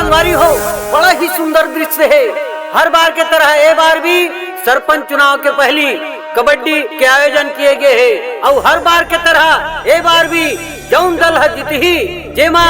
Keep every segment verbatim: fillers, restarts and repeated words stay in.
संगवारी हो, बड़ा ही सुंदर दृश्य हे। हर बार के तरह ए बार भी सरपंच चुनाव के पहली कबड्डी के आयोजन किए गए हे अउ हर बार के तरह ए बार भी जौन दल ह जीतही, जेमा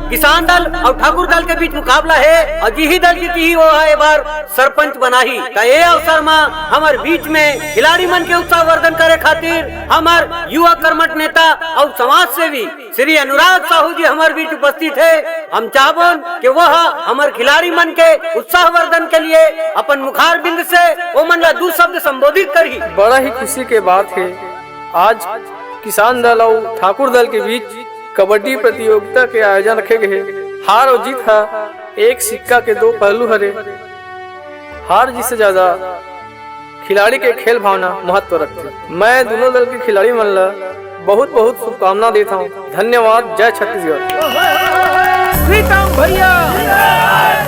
किसान दल अउ ठाकुर दल के बीच मुकाबला हे अउ जिही दल जीतही, वो ह ए बार सरपंच बनाही। त ए अवसर म हमर बीच में खिलाड़ी मन के उत्साहवर्धन करे खातिर हमर युवा कर्मठ नेता अउ समाज सेवी श्री अनुराग साहू जी हमर बीच उपस्थित हे। हम चाहबोन कि वह हमर खिलाड़ी मन के उत्साहवर्धन के लिए अपन मुखार बिंद से ओमन ला दू शब्द संबोधित करही। बड़ा ही खुशी के बात हे, आज किसान दल अउ ठाकुर दल के बीच कबड्डी प्रतियोगिता के आयोजन रखे गए हे। हार अउ जीत ह एक सिक्का के दो पहलू हरे। हार जीत से ज्यादा खिलाड़ी के खेल भावना महत्व रखथे। मैं दोनों दल के खिलाड़ी मन ला बहुत बहुत शुभकामना देत हौं। धन्यवाद। जय छत्तीसगढ़। प्रीतम भैया,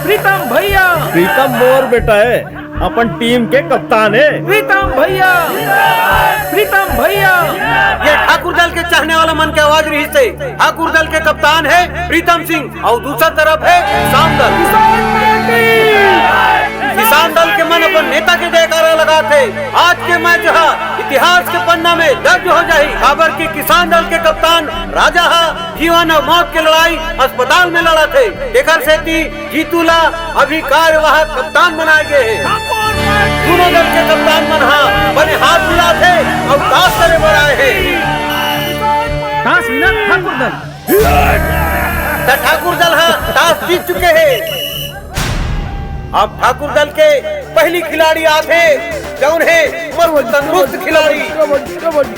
प्रीतम भैया, प्रीतम मोर बेटा हे, अपन टीम के कप्तान हे। प्रीतम भैया, प्रीतम भैया। ये ठाकुर दल के चाहने वाला मन के आवाज रहिस हे। ठाकुर दल के कप्तान हे प्रीतम सिंह अउ दूसर तरफ हे किसान दल। किसान दल के मन अपन नेता के जयकारा लगात हे। आज के मैच ह इतिहास के पन्ना में दर्ज हो जाही, काबर कि किसान दल के कप्तान राजा ह जीवन अउ मौत के लड़ाई अस्पताल में लड़त हे। एकर सेती जीतू ला अभी कार्यवाहक कप्तान बनाए गए हे। दोनों दल के कप्तान मन ह बने हाथ मिलात हे अउ ताश करे बर आए हे। ताश विनर ठाकुर दल। त ठाकुर दल ह ताश जीत चुके हे। अब ठाकुर दल के पहली खिलाड़ी आथे, जौन हे मस्त तंदुरुस्त खिलाड़ी।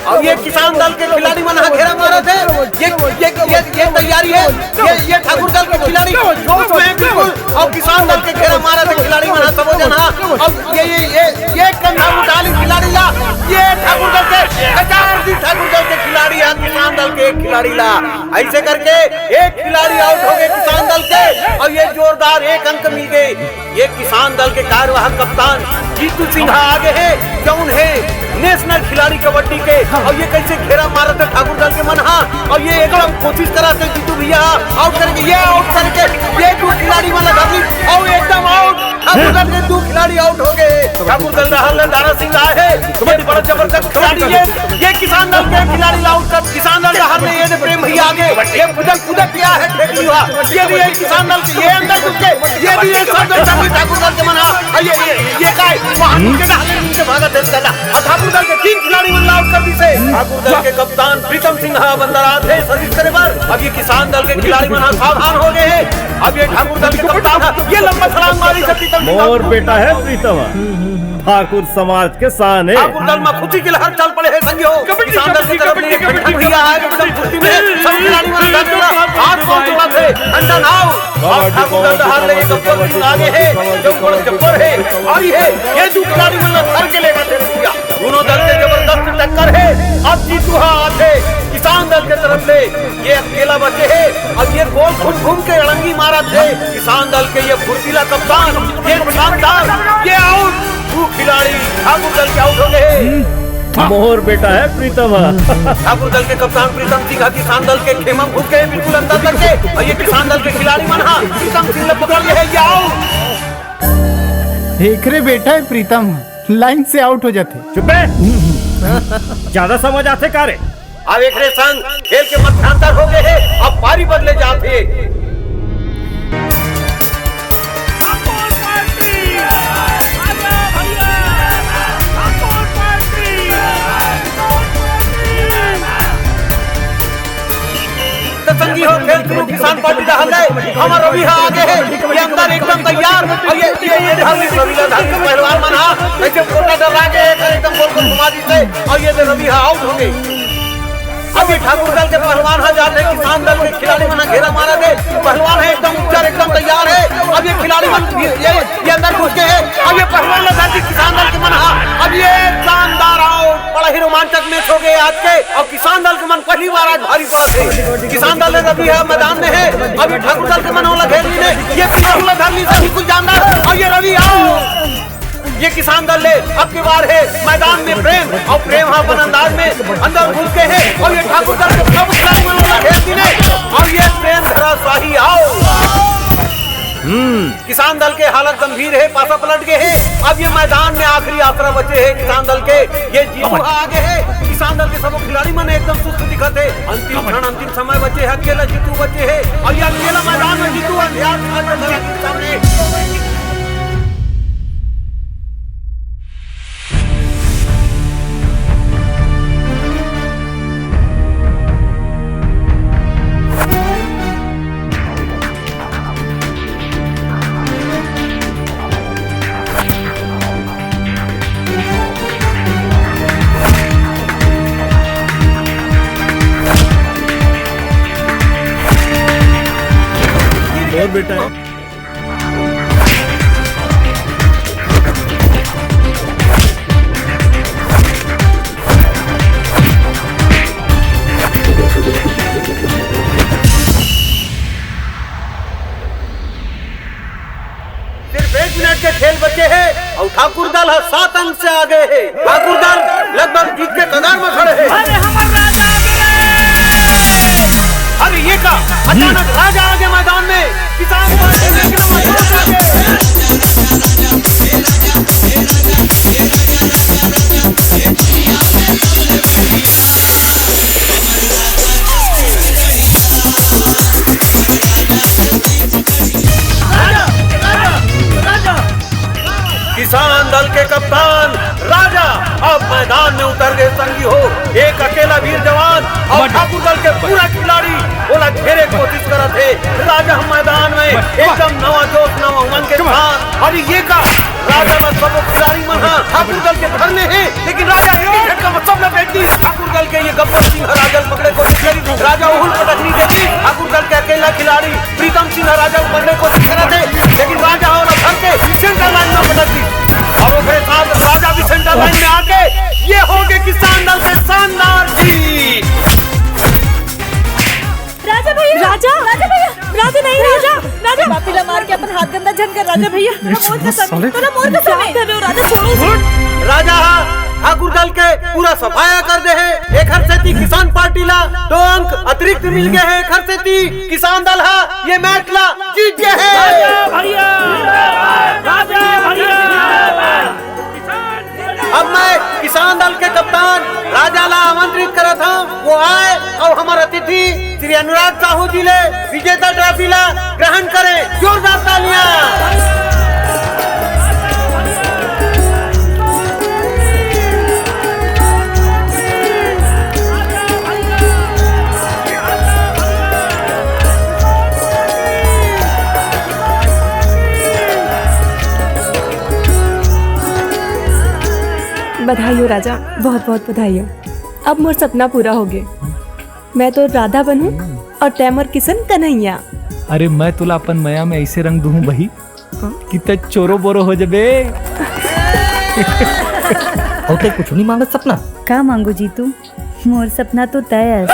अउ ये किसान दल के खिलाड़ी मन ह घेरा मारत हे। ये, ये, ये, ये तैयारी हे। ये, ये ठाकुर दल के खिलाड़ी जोश में हे बिल्कुल। अउ किसान दल के घेरा मारत हे खिलाड़ी मन ह, सबो झन ह। अउ ये, ये, ये, ये कंधा उठा ली खिलाड़ी ला। ये ठाकुर दल के, कचार दी ठाकुर दल के खिलाड़ी ह, किसान दल के एक खिलाड़ी ला। अइसे करके एक खिलाड़ी आउट हो गए किसान दल के, अउ ये जोरदार एक अंक मिल गए। ये किसान दल के कार्यवाहक कप्तान जीतू सिंह आगे हे, जौन हे नेशनल खिलाड़ी कबड्डी के। अउ ये कइसे घेरा मारत हे ठाकुर दल के मन ह, अउ ये एकदम कोशिश करत हे जीतू भैया आउट करके, ये आउट करके ये दू खिलाड़ी मन ला धर ली, अउ एकदम आउट। ठाकुर दल के दू खिलाड़ी आउट हो गए। ठाकुर दल डहर ले दारा सिंह आए हे, ये बड़ा जबरदस्त खिलाड़ी हे। ये किसान दल के खिलाड़ी ला आउट कर, किसान दल डहर ले ये दे प्रेम भैया आगे, ये कुदक कुदक गया हे, फेंक दिया। ये भी एक किसान दल के, ये अंदर घुस के, ये भी एक सब दल ठाकुर दल के मन ह। ये, ये, ये काय, वहाँ नीचे डाले, नीचे भागत हे दादा। अउ ठाकुर दल के तीन खिलाड़ी मन ला आउट कर दिस हे। ठाकुर दल के कप्तान प्रीतम सिंह ह अंदर आत हे सर्विस करे बर। अब ये किसान दल के खिलाड़ी मन ह सावधान हो गए हे। अब ये ठाकुर दल के कप्तान ह, ये लंबा छलांग मारी से प्रीतम सिंह। मोर बेटा हे प्रीतम, ठाकुर समाज के शान हे। ठाकुर दल म खुशी के लहर चल पड़े हे संगी हो। किसान दल के तरफ ले एक ठन भैया आए, एकदम फुर्ती में सब खिलाड़ी मन ह हाथ पाँव जोड़त हे। ठंडा नाव। अउ ठाकुर दल डहर ले एक अब्बल आगे हे, जो बड़ जब्बर हे, भारी हे। ये दू खिलाड़ी मन ला धर के लेगत हे भैया। दोनों दल के जबरदस्त टक्कर हे। अब जीतू ह आथे किसान दल के तरफ ले, ये अकेला बचे हे। अब ये गोल घूम घूम के अड़ंगी मारत हे। किसान दल के ये फुर्तीला कप्तान, ये शानदार, ये आउट। दू खिलाड़ी ठाकुर दल के आउट हो गए हे। मोर बेटा हे प्रीतम ह। ठाकुर दल के कप्तान प्रीतम सिंह ह किसान दल के खेमा म घुस गए बिल्कुल अंदर तक के, अउ ये किसान दल के खिलाड़ी मन ह प्रीतम सिंह ला पकड़ ले हे, ये आउट। एकरे बेटा हे प्रीतम ह, लाइन से आउट हो जाथे। चुप बे। ज्यादा समझ आथे का रे? अब एकरे संग खेल के मध्यांतर हो गए हे, अब पारी बदले जात हे। त संगी हो, खेल शुरू किसान पार्टी डहर ले, हमर रवि ह आगे हे, ये अंदर एकदम तैयार, अउ ये, ये, ये धरली रवि ला धरली पहलवान मन ह, कइसे पोटा डरा के एकदम गोल गोल घुमा दिस हे, अउ ये दे रवि ह आउट हो गए। अब ये ठाकुर दल के पहलवान ह जात हे, किसान दल के खिलाड़ी मन ह घेरा मारत हे, पहलवान ह एकदम उज्जर, एकदम तैयार हे। अब ये खिलाड़ी मन ये, ये, ये अंदर घुस गए हे, अब ये पहलवान ला धर दिस किसान दल के मन ह, अब ये शानदार आउट, बड़ा ही रोमांचक मैच हो गए आज के। अउ किसान दल के मन पहली बार आज भारी पास हे। किसान दल हे, रवि ह मैदान में हे, अभी ठाकुर दल के मन ओला घेर लीन हे, ये किसान ला धर लीस हे बिल्कुल जानदार, अउ ये रवि आउट। ये किसान दल ले अब की बार हे मैदान में प्रेम, अउ प्रेम ह अपन अंदाज में अंदर घुस गए हे, अउ ये ठाकुर दल के सब खिलाड़ी मन ओला घेर लीन हे, अउ ये प्रेम धराशाही आउट। किसान दल के हालत गंभीर हे, पासा पलट गे हे। अब ये मैदान में आखिरी आसरा बचे हे किसान दल के। ये जीतू ह आगे हे। किसान दल के सबो खिलाड़ी मन एकदम सुस्त दिखत हे। अंतिम क्षण, अंतिम समय बचे हे, अकेला जीतू बचे हे। और ये अकेला मैदान में जीतू अंधियार छा के खड़ा हे सामने। और बेटा है। सिर्फ एक मिनट के खेल बचे हे और ठाकुर दल ह सात अंक से आगे हे। ठाकुर दल लगभग जीत के कगार में खड़े हे। अरे हमर राजा आ गे रे! अरे ये का, अचानक राजा आ गे मैदान में। किसान पार्टी में एकदम अचानक आ गे। किसान दल के कप्तान राजा अब मैदान में उतर गए संगी हो। एक अकेला वीर जवान और ठाकुर दल के पूरा खिलाड़ी ओला घेरे के कोशिश करत हे। राजा मैदान में एकदम नवा जोश, नवा उमंग के साथ। और ये का राजा ला सबो खिलाड़ी मन ह ठाकुर दल के धरने हे, लेकिन राजा एक ही झटका में सब लपेट दी। ठाकुर दल के ये गब्बर सिंह ह राजा ल पकड़े कोशिश करी, राजा ओहू ल पटक नहीं देती। ठाकुर दल के अकेला खिलाड़ी प्रीतम सिंह ह राजा ल पकड़े कोशिश करत हे, लेकिन राजा ह ओला धर के सेंटर लाइन में पटक दी। और ओकरे साथ राजा भी सेंटर लाइन में आके ये हो गए किसान दल के शानदार जीत। राजा भैया, राजा, राजा भैया, राजा नहीं, राजा, राजा। बापी ला मार के अपन हाथ गंदा झन कर, राजा भैया। तोला मोर कसम, साले। तोला मोर कसम। क्या कर रहे हो राजा, छोड़ो। राजा ह ठाकुर दल के पूरा सफाया कर दे हे। एखर सेती किसान पार्टी ला दो अंक अतिरिक्त मिल गए हे। एखर सेती किसान दल ह ये मैच ला जीत गए हे। राजा भैया, राजा भैया। अब मैं किसान दल के कप्तान राजा ला आमंत्रित करत हूँ, वो आए और हमर अतिथि श्री अनुराग साहू जी ले विजेता ट्रॉफी ला ग्रहण करे। जोरदार तालियां। बधाई हो राजा, बहुत बहुत बधाई हो। अब मोर सपना पूरा हो गे। मैं तो राधा बनूं और तैं मोर किशन कन्हैया। अरे, मैं तोला अपन मया में ऐसे रंग दूहूं बही, हाँ? कि तैं चोरो बोरो हो जबे। अउ तैं कुछ नहीं मांगत सपना? का मांगो जीतू? मोर सपना तो तय अस।